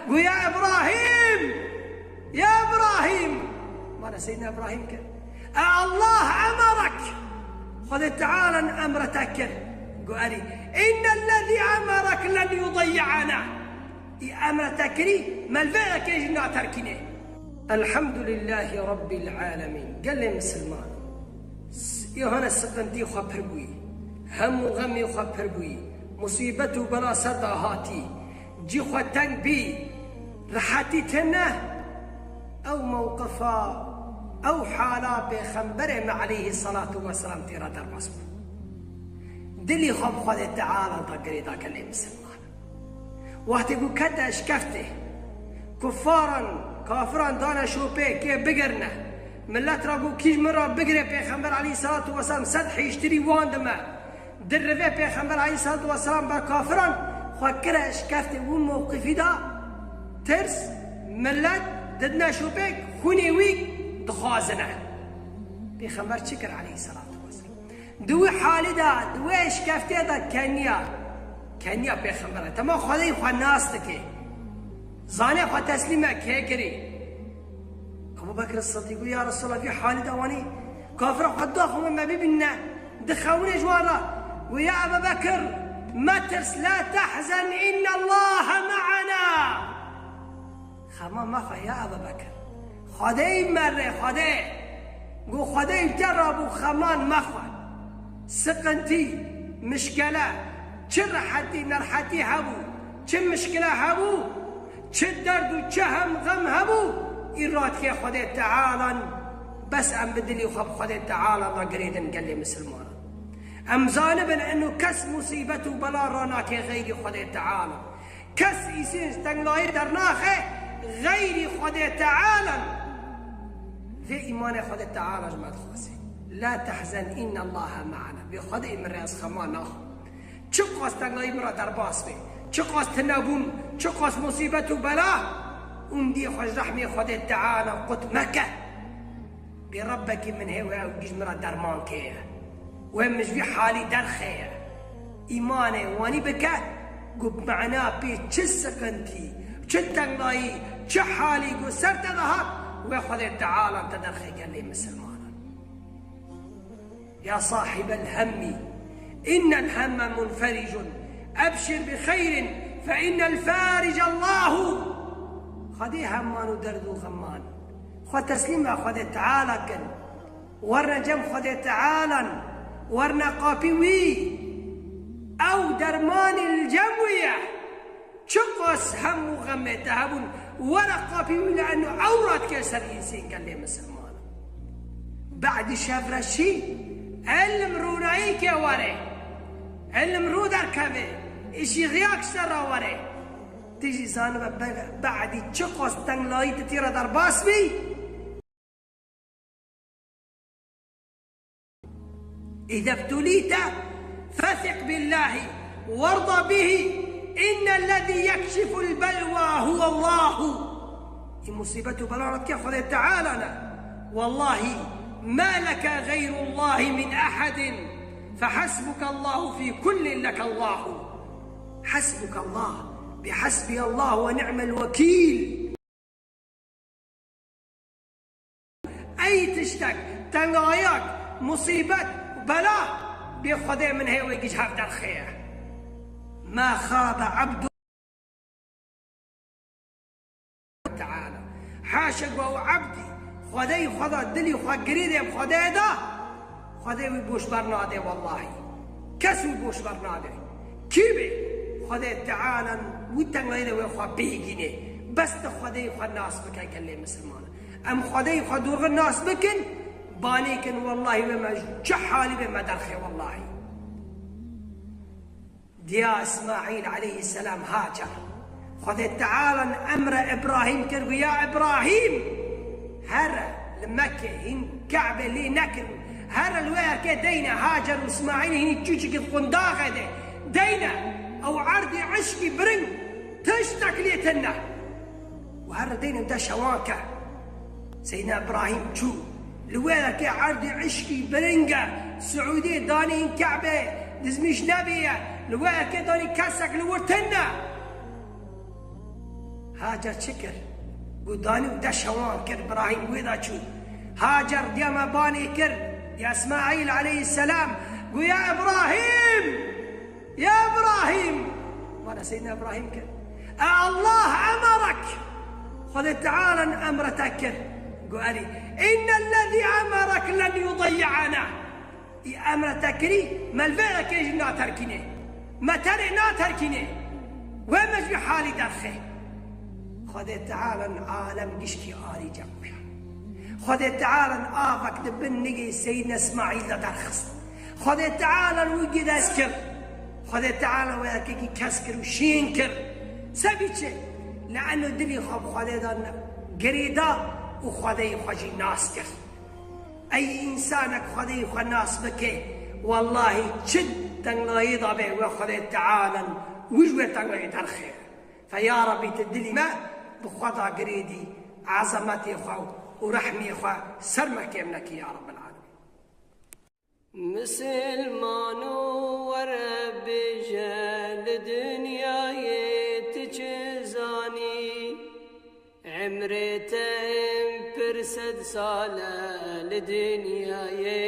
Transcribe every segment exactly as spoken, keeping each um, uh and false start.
Got, "Ya Îbrahîm! Ya Îbrahîm!" Mala Seydina Îbrahîm kir. "E Allah emerek!" Xwedê Teala emre te kir. Got, "Erî, innellezî emerek len yudeyyî'ena." Î emre te kirî, me li vê yekê jî naterkînê. Elhamdulillahî Rabbil alemîn. Gelê misilman. S-, îhane siqintî xwe pir bûyî. Hemû xemê xwe pir bûyî. Musîbet û bela ser de hatî. Cî xwe teng bî. Rihetî tune. Ew mewqifa, ew hala Pêxemberê me aleyhî salatu weselam tê re derbas bû. Dilî xwe bi Xwedê Teala da girêda gelê misilman. Wextê ku kete şkeftê, kuffaran, kafiran dane şopê kê bigirne, millet ra ku kîj min ra bigire Pêxember aleyhî salatu weselam sed hêştirî wan dime. Di rivê Pêxember aleyhî salatu weselam ber kafiran xwe kire şkeftê wî mewqifî da tirs, millet didine şopê xûnê wî dixwazine. Pêxember çi kir aleyhî salatu weselam? Di wî halî de, di wê şkeftê de keniya, keniya Pêxember e. Tema Xwedê xwe nas dike. Zanê xwe teslîme kê kirî. Ebu Bekir Sidîq got, "Ya Resulallah, vî halî de wanî kafira xwe daxwe me bibîne, dixewine ji wan re." Got, "Ya Ebu Bekir, metirs, la tehzen, innallaha me'ana." Xema mexwe ya Ebu Bekir. Xwedê me rê, Xwedê. Got, "Xwedê te rabû, xeman mexwe." Siqintî, mişkele, çi rihetî, nerhetî hebû, çi mişkile hebû, çi derd û çi hem xem hebû, î radikê Xwedê Tealan, bes em bi dilî xwe bi Xwedê Teala ve girêdin gelê misilmanan. Em zanibin eno kes musîbet û bela ranake xeyrî Xwedê Teala. Kes îsên ji tenglayê dernaxe xeyrî Xwedê Teala. Vê îmanê Xwedê Teala ji me dixwaze. La tehzen innallaha me'ana. Vê Xwedê min rê ez xema naxwim. Çiqas tengayî min re derbas be, çiqas tinebûn, çiqas musîbet û bela, û min dî xwe ji rehmê Xwedê Teala qut meke. Bê Rebbekî min hê wê ew giş min re derman keye. Wê min ji vî halî derxeye. Îmanê wanî bike, ku bi mena pê çi siqintî, çi tengayî, çi halî ku ser te de hat, wê Xwedê Teala te derxe gelê misilmanan. يا صاحب الهم، إن الهم منفرج، أبشر بخير، فإن الفارج الله. Xwedê heman û derd û xeman. Xwe teslîma Xwedê Teala kin. Werne cem Xwedê Tealan. Werne qapî wî. Ew dermanî li cem wî ye. Çiqas hem û xemê te hebûn, were qapî wî, li eno ew radike ser însên gelê misilman. Badî şev re şî, ilm rûnayî ke were. Ilm rû derkeve, îşî xiyak ji te re were. Tu jî zanibe be-, badî çiqas tenglayî tu tê re derbas bî. إذا ابتليت فثق بالله وارض به، إن الذي يكشف البلوى هو الله. Î musîbet û bela re dike Xwedê Teala ne. والله ما لك غير الله من أحد، فحسبك الله في كل لك الله. حسبك الله، بحسبي الله ونعم الوكيل. Ey tiştek, tengayak, musîbet, bela, bê Xwedê min hê wê giş hev derxê ye. Ma xabe ebdu Teala. Haşa ku ew ebdî, Xwedê xwe da, dilî xwe girêdê bi Xwedê da, Xwedê wî boş bernadê wellahî. Kes wî boş bernadê. Kî bê? Xwedê Teala wî tengayî de wê xwe bihîgînê. Bes tu Xwedê xwe nas bike gelê misilman. Em Xwedê xwe dorxî nas bikin, banê kin wellahî wê me çi halî bê me derxê wellahî. Diya Îsmaîl aleyhisselam Hacer. Xwedê Teala emre Îbrahîm kir, got, "Ya Îbrahîm, here li Mekke hîn Ke'be lê nekirin. Here li wê erkê deyne Hacer û Îsmaîl hînî çûçikî qundaxê de deyne. Ew erdî eşkî biring tiştek lê tune." Û here deyne de şewan ke. Seydina Îbrahîm çû. Li wê yekê erdî eşkî biring e. Siûdî danî hîn Ke'be dizmîş nebîye. Li wê yekê danî kesek li wir tune. Hacer çi kir? Got, danî û deşa wan kir, Îbrahîm wê de çû. Hacer diya me banê kir, ya Îsmaîl aleyhisselam. Got, ya Îbrahîm! Ya Îbrahîm! Bana Seyyidina Îbrahîm kir. E Allah emerek! Xwedê Teala emre te kir. Got, erê. Înnellezî emerek len yudeyyi'ena. Î emre te kirî, me li vê yekê jî naterkînê. Me terê naterkînê. Wê me ji vî halî derxê. Xwedê Teala alem gişkî arî cem xuya. Xwedê Teala avek di bin nigê Seyyidine Îsmaîl de derxist. Xwedê Teala wî girêz kir. Xwedê Teala wê yekekî kes kir û şîn kir. Sebî çi? Li eno dilî xwe bi Xwedê de girêda û Xwedeyê xwe jî nas kir. Ey însanek Xwedê xwe nas bike, wellahî çi tenglayê de be we Xwedê Teala wî ji wê tenglayê derxê. Fe ya Rebî tu dilî me bi xwe de girêdî, ezemetê xwe û rehmê xwe ser me kêm nekî ya Rebbil Alemîn. Misilmano were bêje li dinyayê tu çi zanî? Emrê te em pir sed sal e li dinyayê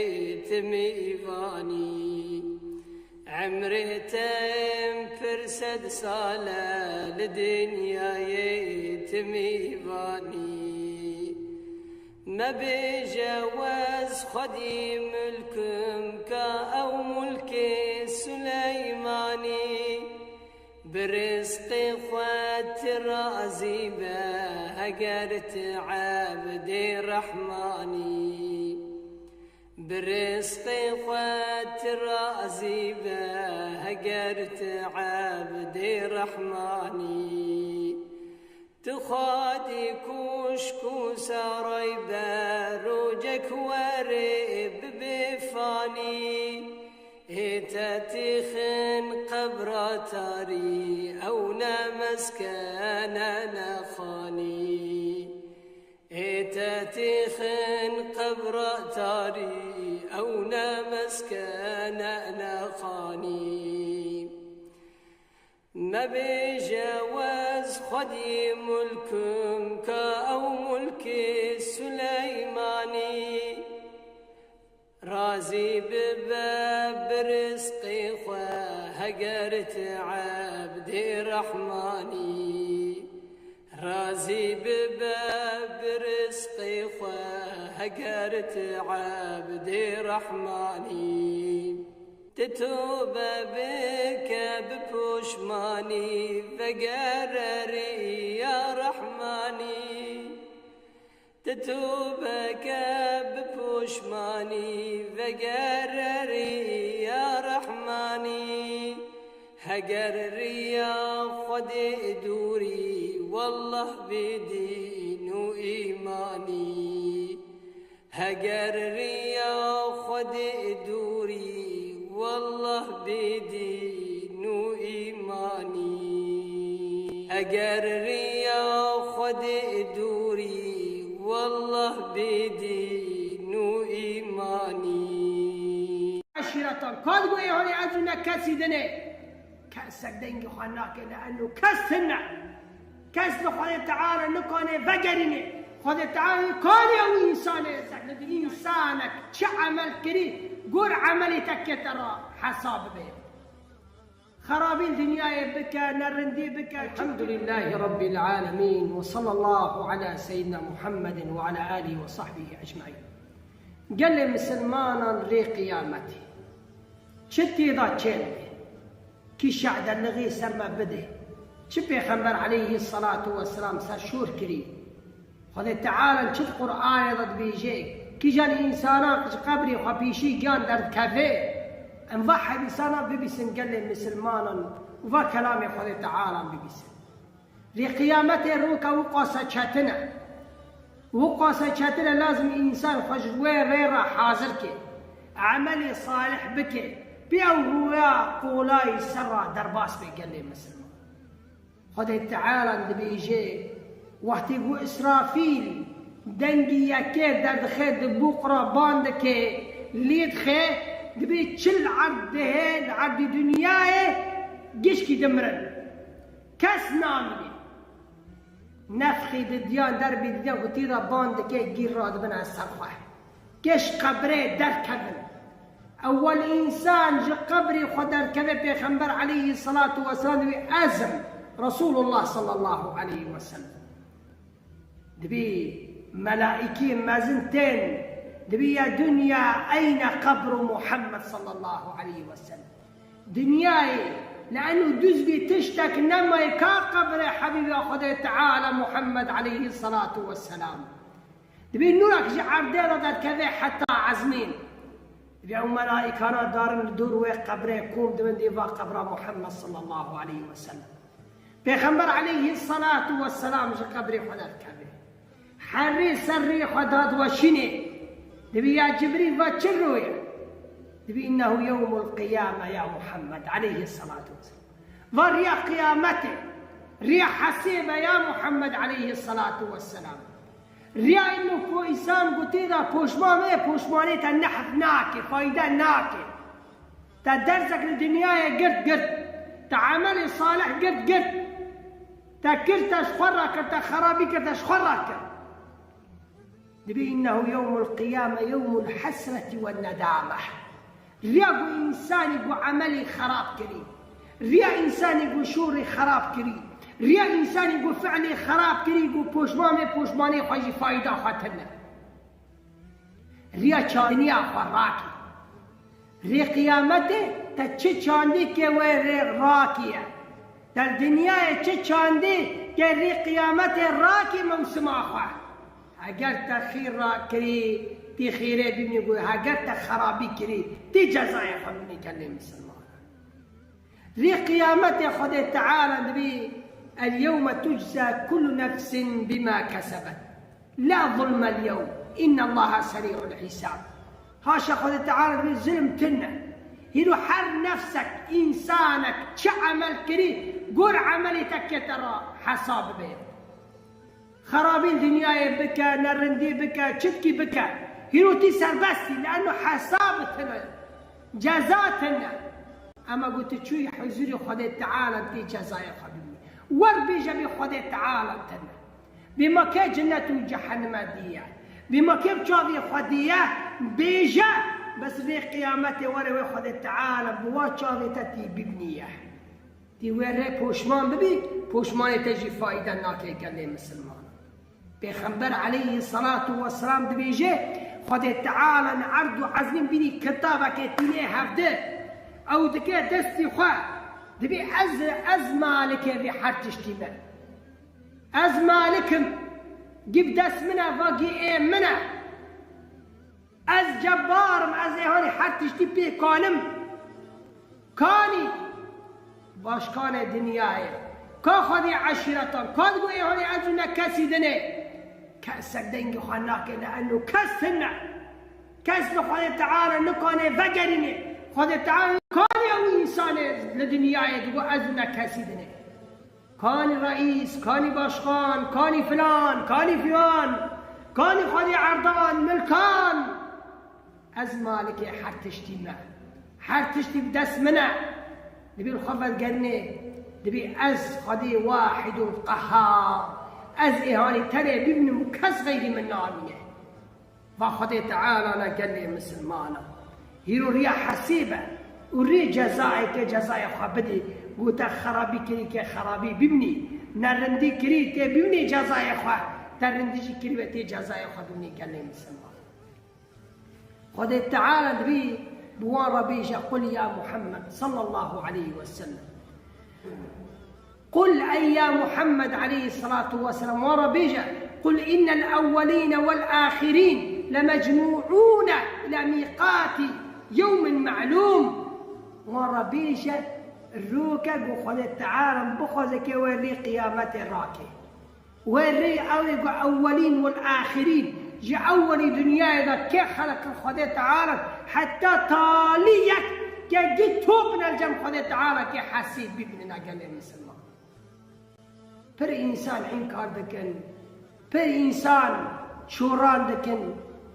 ti mîvan î. Emrê te em pir sed sal e li dinyayê ti mîvan î. Mebêje wez xwedî mulk im ka ew mulkê Suleymanî. Bi rizqê xwe ti razî be, heger ti ebdê Rehmanî. Bi rizqê xwe ti razî be, heger ti ebdê Rehmanî. Tu xwedî kuşk û saray be, rojek were bibe fanî. Ê te tîxin qebra tarî, ew ne meskene ne xanî. Ê te tîxin qebra tarî, ew ne meskene ne xanî. Mebêje wez xwedî mulk im ka ew mulkê Suleymanî. Razî bibe bi rizqê xwe heger ti ebdê Rehmanî. Razî bibe bi rizqê xwe heger ti ebdê Rehmanî. Ti tobe bike bi poşmanî, vegere rîya Rehmanî. Ti tobe ke bi poşmanî, vegere rîya Rehmanî. Heger rîya Xwedê dûrî, wellah bê dîn û îmanî. Heger rîya Xwedê dûrî, wellah bê dîn û îmanî. Heger rîya Xwedê dûrî, wellah bê dîn û îmanî. Eşîretan, ka digo ê holê ez û ne kesî din e. Kesek dengê xwe nake, li eno kes tune. Kes li Xwedê Teala nikane vegerîne. Xwedê Teala nikane ew însanê, însanek çi emel kirî, gor emelê te kete ra hesab bibe. Xerabî li dinyayê bike, nerindî bike. Elhamdulillahî Rabbil Alemîn ve sallallahu ala seyyidina Muhammedin ve ala alihi ve sahbihi ecmaîn. Gelê misilmanan rê qiyametê. Çi tê de çênê? Kî şehdelixî ser me bidê? Çi Pêxember aleyhî selatu weselam ser şor kirî? Xwedê Teala çi di Qur'anê de dibêje? Kîjan însanan ji qebrê xwe pêşî giyan derdikeve? Em va hedîsana bibîsin gelê misilmanan û va kelamê Xwedê Teala bibîsin. Rê qiyametê roka wiqase çetin e. Wiqase çetin e, lazim e însan xwe ji wê rê re hazir ke. Emelê salih bike. Pê ew rûya qolayî ser re derbas be gelê misilman. Xwedê Teala dibêje, wextê ku Îsrafîl dengî yekê derdixe di bûq re ban dike, lê dixe, dibê çil erd dihê, li erdî dinyayê gişkî dimirin. Kes namîne. Nefxî didiyan, derbî didiyan ku tî de ban dike, gîr radibin ez ser xwe. Ke ji qebrê derkevin. Ewel însan ji qebrê xwe derkeve, Pêxember aleyhisselatu vesselam dibî ez im, Resulullah sallallahu aleyhi ve sellem. Dibî melaîkî mezin tên, dibî ya dinya eyne qebru Muhammed sallallahu aleyhi ve sellem. Dinyayê, le'enû duz bî, tiştek nemaye, ka qebrê Hebîba Xwedê Teala Muhammed aleyhisselatu vesselam. Dibî nûrek ji erdê re derkeve heta ezmîn. Dibî ew melaîkana darin li dûr wê qebrê kom dibin, dê va qebra Muhammed sallallahu aleyhi ve sellem. Pêxember aleyhisselatu vesselam ji qebrê xwe derkeve. Herî ser rê xwe dadweşînê. Dibî ya Cibrîl va çi rû ye? Dibî innehu yewmul qiyame ya Muhammed aleyhisselatu vesselam. Va riya qiyametê, riya hesêbe ya Muhammed aleyhisselatu vesselam. Riya ino ku însan gotê de poşman bê, poşmanê te nehf nake, fayde nake. Te dersek li dinyayê girt, girt. Te emelê salih girt, girt. Te kir, te ji xwe rakir, te xerabî kir, te ji xwe rakir. Dibî innehu yewmul qiyame yewmul hesreti ve nedame. Riya ku însanî ku emelê xerab kirî, riya însanî ku şûrê xerab kirî, riya însanî ku fi'lê xerab kirî, ku poşman bê, poşmanê xwe jî fayda xwe tine. Riya çandiniya xwe rakî. Rê qiyametê te çi çandî ke wê rê rakî ye. Te li dinyayê çi çandî ke rê qiyametê rakî mewsima xwe. Heger te xîr rakirî, tî xîrê bînî, got, heger te xerabî kirî, tî cezayê xwe bînî, gelê misilman. Rê qiyametê Xwedê Teala dibî, "El yewme tucza kullu nefsin bima kesebet. La zulmel yewm. İnnallaha seri'ul hisab." Haşa Xwedê Teala dibî, zulm tine. Hîro her nefsek, însanek çi emel kirî, gor emelê te kete ra hesab bê. Xerabîn dinyayê bike, nerindî bike, çitkî bike. Hîro tî serbestî, le'enno hesab tine, ceza tine. Ema got tu çûyî huzûrê Xwedê Teala tê cezayê xwe bibî. Wer bêje bê Xwedê Teala tine. Bê ma ke cennet û cehenneme diye. Bê ma ke bi çavê xwe diye, bêje, bes vê qiyametê were wê Xwedê Teala bi wa çavê te tî bibîniye. Tî wê rê poşman bibî, poşmanê te jî fayde nake gelê misilman. Pêxember aleyhisselatu vesselam dibêje, Xwedê Teala li erd û ezmîn bînî kitabeke tînê hevdi. Ew dike destî xwe. Dibê ez, ez malikê vê her tiştî me. Ez malik im. Gî bi dest min e, va gî ê min e. Ez cebbar im, ez êhanî her tiştî pê kanim. Kanî başkanê dinyayê, ka xwedî eşîretan, ka digo êhanî ez û ne kesî din ê. Kesek dengê xwe nake, le'enno kes tune. Kes li Xwedê Teala nikane vegerîne. Xwedê Teala kanî ew însanê li dinyayê digo ez û ne kesî din ê. Kanî reîs, kanî başkan, kanî filan, kanî filan, kanî xwedî erdan, milkan. Ez malikê her tiştî me. Her tiştî bi dest min e. Dibî li xwe vegerinê, dibî ez xwedî wahidun qehar. Ez êhanî tenê bibînim û kes xeyrî min namîne. Va Xwedê Teala ne gelê misilmana. Hîro riya hesêbe û rê cezayê ke cezayê xwe bidê. Got te xerabî kirî ke xerabî bibînî. Nerindî kirî tê bibînî cezayê xwe. Te rindî jî kirî ve tê cezayê xwe bibînî gelê misilman. Xwedê Teala dibî bi wan re bêje, "Qul ya Muhammed sallallahu aleyhi ve sellem." Qul, ey ya Muhammed aleyhissalatu vesselam, wan re bêje, "Qul innel ewwelîne vel âxirîn lemecmûûne ila mîqatî yewmin me'lûm." Wan re bêje, roke ku Xwedê Teala bixwaze ke wê rê qiyametê rake. Wê rê ew ê ku ewwelîn wel âxirîn, ji ewwelî dinyayê de kê xelq kir Xwedê Teala, heta talî yek ke gî top bine li cem Xwedê Teala ke hesîb bibînin gelê misilman. Pir însan înkar dikin, pir însan çoran dikin,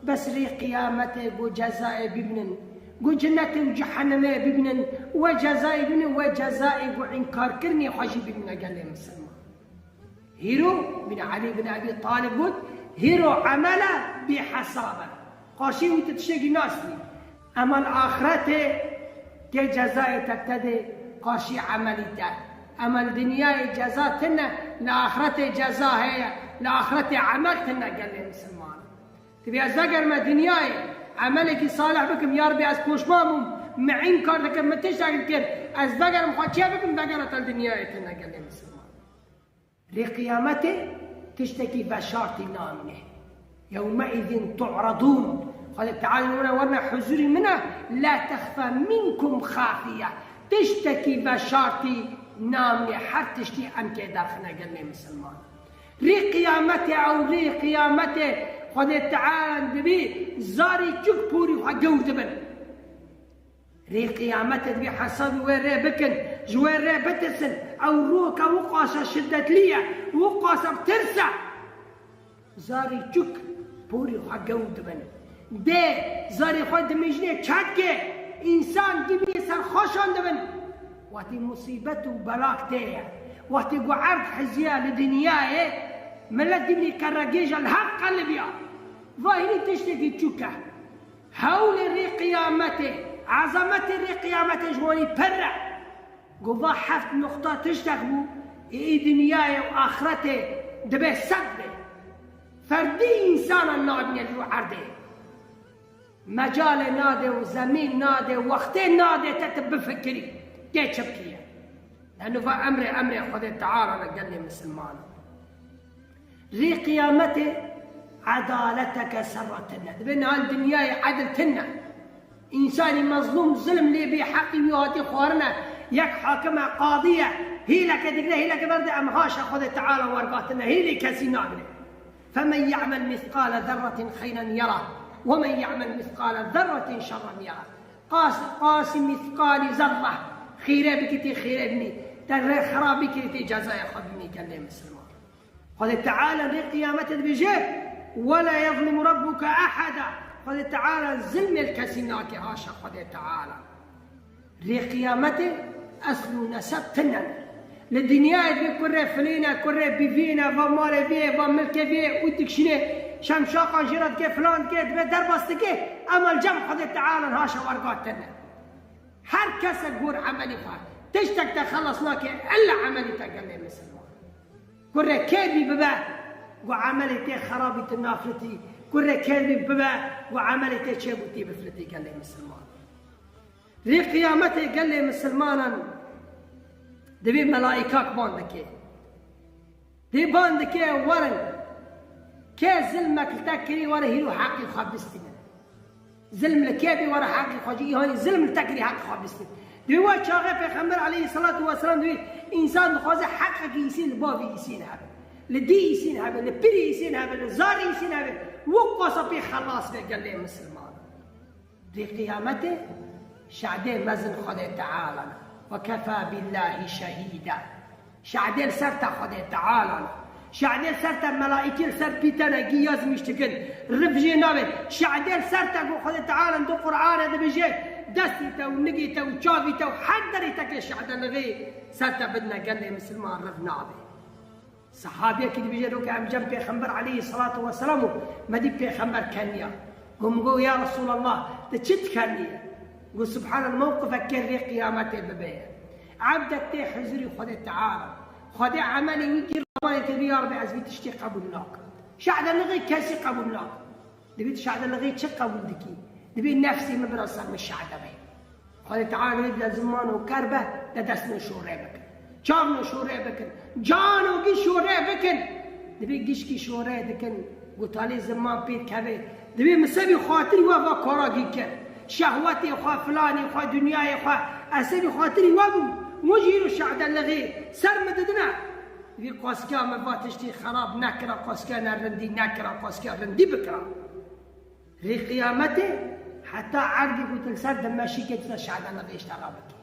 bes rê qiyametê ku cezayê bibînin, ku cenetê û cehennemê bibînin, wê cezayê bibînin, wê cezayê ku înkarkirinê xwe jî bibîne gelê misilman. Hîro, min Elî bin Ebî Talib got, hîro emele bê hesab e. Qarşî wî tu tiştekî nas nî. Ema li axretê kê cezayê te tedê qarşî emelî te. Ema li dinyayê ceza tine, li axretê ceza heye, li axretê emel tine gelê misilman. Dibê ez vegerime dinyayê, emelekî salih bikim, ya Rebî ez poşman bûm, min înkar dikim, min tiştek dikir, ez vegerim xwe çê bikim, vegere te li dinyayê tine gelê misilman. Rê qiyametê tiştekî veşartî namîne. Yewmeîzin tu'redûn. Xwedê Teala were werne huzurî min e, la texfa minkum xafiye. Tiştekî veşartî namîne, her tiştî em tê derxine gelê misilman. Rê qiyametê ew rê qiyametê Xwedê Teala dibî zarî çuk porî xwe gewr dibin. Rê qiyametê dibî hesabî wê rê bikin, ji wê rê bitirsin. Ew roke wiqasa şiddetlî ye, wiqasa bi tirs e. Zarî çuk porî xwe gewr dibin. Dê zarê xwe dimijnê çetkê, însan dibî serxweşan dibin. Wextî musîbet û belak tê ye. Wextî ku erd heziya li dinyayê, milet dibî qeregêja li hev qelibiya. Va hînî tiştekî çûk e. Hewlê rê qiyametê, ezametê rê qiyametê ji wanî pir e. Ku va heft nuqta tiştek bû, ê dinyayê û axretê dibe sed be. Ferdî însanan nabîne li erdê. Mecalê nade û zemîn nade, wextê nade te tu bifikirî. Tê çi bikî ye? Leno va emrê, emrê Xwedê Teala ne gelê misilmanan. Rê qiyametê edaleteke serra tine. Dibê niha li dinyayê edil tine. Însanî mezlûm, zilm lê bê, heqî wî hatî xwarine. Yek hakim e, qadî ye. Hîleke digre, hîleke berde, em haşa Xwedê Teala wergatine. Hîlê kesî nagire. فَمَنْ يَعْمَلْ مِثْقَالَ ذَرَّةٍ خَيْرًا يَرَهُ وَمَنْ يَعْمَلْ مِثْقَالَ ذَرَّةٍ شَرًّا يَرَهُ. Qas, qasî mîthqalî zerre xîre bikî tê xîre bimî. Te rê xirab bikî tê cezaya xwe bimî gelê misilman. Xwedê Teala rê qiyametê dibêje, وَلَا يَظْلِمُ رَبُّكَ أَحَدًا. Xwedê Teala zilmê li kesî nake, haşa Xwedê Teala. Rê qiyametê esl û neseb tine ne. Li dinyayê dibê kurê filî ne, kurê bîvî ne, va malê vê, va milkê vê û dikişînê, şemşaqa jê re dike, filan dike, dibe derbas dike, ema li cem Xwedê Teala haşa werga tine. Her kesek gor emelî xwe. Tiştek te xelas nake, illa emelî te gelê misilman. Kurê kêrbî bibe, ku emelê tê xerabî tu nafilitî. Kurê kêrbî bibe, ku emelê tê çêbû tê bifilitî gelê misilman. Rê qiyametê gelê misilmanan dibê melaîkak ban dike. Dê ban dike werin. Kê zilmek li te kirî were hîro heqî xwe bistînin. Zilm li kê bê were heqî xwe jî, îhanî zilm li te kirî heqî xwe bistîn. Dibê wa çaxê Pêxember aleyhisselatu vesselam dibê însan dixwaze heqekî îsîn li bavî îsîn hebe. Li dî îsîn hebe, li pirî îsîn hebe, li zarî îsîn hebe. Wek wasa pê xelas be gelê misilman. Dê qiyametê şadê mezin Xwedê Teala ne. Ve kefâ billâhi şehîda. Şadê li ser te Xwedê Teala ne. Şadê li ser te melaîkê li ser pî te ne, gî yazmîş dikin. Rif jê nabe. Şadê li ser te ku Xwedê Teala di Qur'anê dibêje, destê te û nigê te û çavî te û her derê te ke şade lixê ser te bidine gelê misilman rif nabe. Sehabiyekî dibêje, roke em cem Pêxember aleyhisselatu vesselam û me dî Pêxember keniya. Got, min got, ya Resulallah, tu çi dikenî? Got, subhanallah, mewqifek kê rê qiyametê bibe ye. Ebdek tê huzurî Xwedê Teala. Xwedê emelê wî kir, ramanê te bî, ya Rebî, ez vî tiştê qebûl nakim. Şehdelixê kesî qebûl nakim. Dibê tu şehdelixê çi qebûl dikî? Dibê nefsê min bira ser min şehde be. Xwedê Teala dibê ziman û ker be, de dest min şorê bikin. Çav min şorê bikin. Cano gî şorê bikin. Dibê gişkî şorê dikin. Gotalê ziman pê dikeve. Dibê min sebî xatirî we va kara gî kir. Şehwetê xwe, filanê xwe, dinyayê xwe. Ez sebî xatirî we bûm. Win jî îro şehdelixê ser min didine. Dibê qaskiya min va tiştî xerab nekira, qaskiya ne rindî nekira, qaskiya rindî bikira. Rê qiyametê heta erdî ku tu li ser dimeşîkê tu şehdelixê ji te re bikî.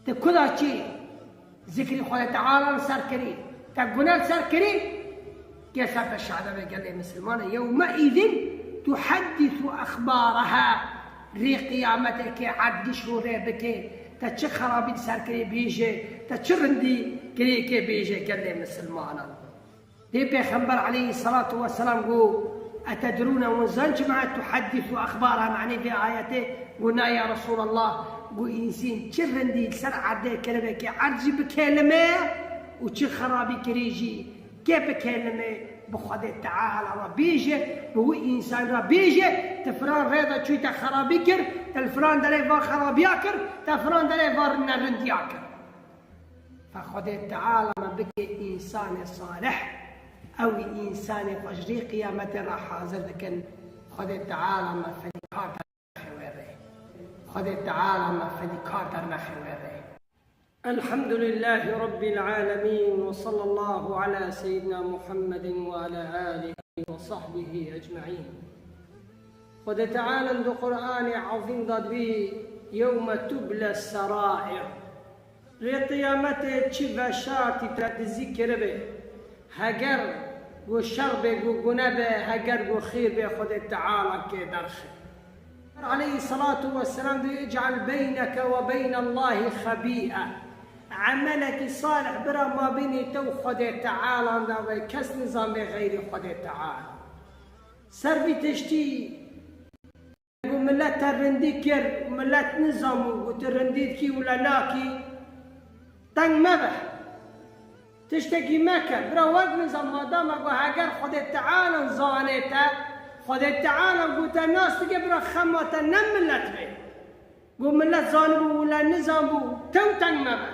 Tu kuda çi zikrî Xwedê Teala li ser kirî, te gune li ser kirî, kê ser te şehde be gelê misilman e. Yewmeîzin tuheddisu exbaraha. Rê qiyametê kê erd gişt û rê bike, Te çi xerabî li ser kirê bêje, te çi rindî kirê kê bêje gelê misilmanan. Dê Pêxember aleyhisselatu vesselam got, "Etedrûne, hûn zan çima tuheddisu exbara?" Manê vê ayetê got, "Na ya Resulallah." Got, "Însîn çi rindî li ser erdê kiribe kê erd jî bikêlime û çi xerabî kirê jî." Kê bikêlime bi Xwedê Teala re bêje, bi wî însan re bêje, te filan rê de çûyî te xerabî kir, te li filan derê van xerabiya kir, te filan derê van nerindiya kir. Fe Xwedê Teala me bike însanê salih, ew însanê xwe ji rê qiyametê re hazir dikin. Xwedê Teala me fedîkar dernexe wê rê. Xwedê Teala me fedîkar dernexe wê rê. الحمد لله رب العالمين، وصلى الله على سيدنا محمد وعلى آله وصحبه أجمعين. Xwedê Teala di Qur'anê Ezîm de dibê, "Yewme tuble serair." Rê qiyametê çi veşartî te dizî kiribe. Heger ku şer be, ku gune be, heger ku xêr be, Xwedê Teala kê derxe. Aleyhisselatu vesselam dê, "Ec'al beyneke ve beynellahi xebî'e." Emelekî salih bira mabênê te û Xwedê Teala de ve, kes nizanbe xeyrî Xwedê Teala. Ser vî tiştî ku millet te rindî kir, millet nizanbû, ku tu rindî dikî û le nakî, teng mebe. Tiştekî meke, bira wek min zan madama ku heger Xwedê Teala zanê te, Xwedê Teala ku te nas dike, bira xema te ne millet bê. Ku millet zanibû û le nizanbû, tew teng mebe.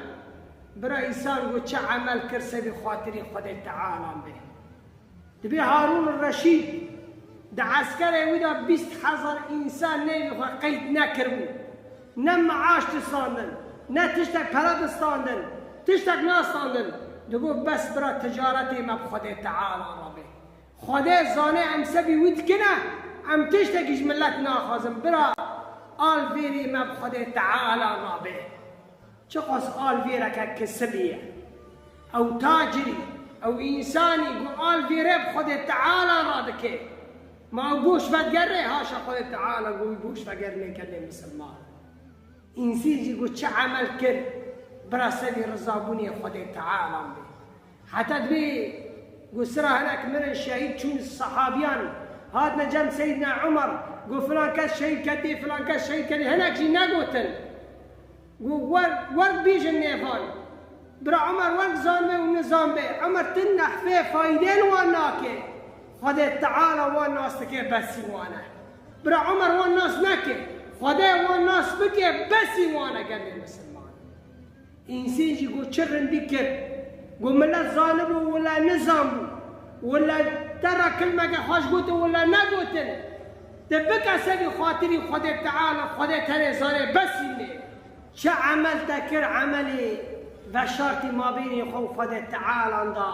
Bira însan ku çi emel kir, sebî xatirî Xwedê Teala bê. Dibê Harûn Reşîd di eskerê wî de bîst hezar însan nêvî xwe qeyd nekiribû. Ne meaş distandin, ne tiştek pere distandin, tiştek nastandin. Digot, "Bes bira ticaretê me bi Xwedê Teala re bê. Xwedê zanê em sebî wî dikine, em tiştekî ji milet naxwazin. Bira alvêrê me bi Xwedê Teala re bê." Çiqas alvêreke kisibî ye. Ew tacirî, ew însanî ku alvêre bi Xwedê Teala re dike. Ma ew goş vegerê, haşa Xwedê Teala ku wî goş vegerê gelê misilman. Însî jî ku çi emel kir, bira sebî rizabûnê Xwedê Teala bê. Heta dibê ku sira hinek mirin şehîd çûn, sehabiyan hatine cem Seyyidina Umar, ku filan kes şehîd ketî, filan kes şehîd ketî, hinek jî negotin. Got, "Wer, wer bêjin nêvan." Bira Umar wer zanibê û nizanibê. Umar tu nehfê faydê li wan nake. Xwedê Teala wan nas dike, besî wan e. Bira Umar wan nas neke. Xwedê wan nas bike, besî wan e gelê misilman. Însîn jî got, "Çi rindî kir." Got, "Milet zanibû, wila nizanbû. Wila te re kilmeke xweş gotin, wila negotin. Tu bike sebî xatirî Xwedê Teala, Xwedê tenê zanê, besî nê." Çi emel te kir, emelê veşartî mabênê xwe û Xwedê Tealan da,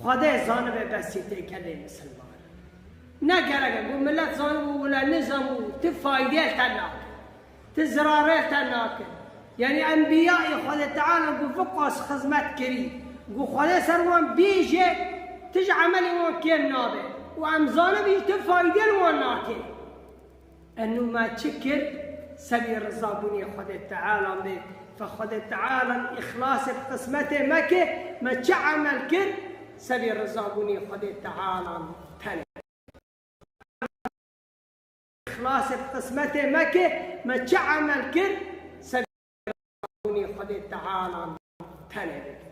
Xwedê zanibe, besî tê gelê misilman. Ne gerek e, ku milet zanibû wila nizanbû, ti faydê te nake, ti zirarê te nake. Yanî enbiyayê Xwedê Teala ku viqas xizmet kirî, ku Xwedê ser wan bêje, ti ji emelê wan kêm nabe. Û em zanibî ti faydê li wan nake. Enû me çi kir? Sebî rizabûnê Xwedê Teala bê. Fe Xwedê Teala îxlasê bi qismetê me ke, me çi emel kir? Sebî rizabûnê Xwedê Teala tenê. Îxlasê bi qismetê me ke, me çi emel kir? Sebî rizabûnê Xwedê Teala tenê bike.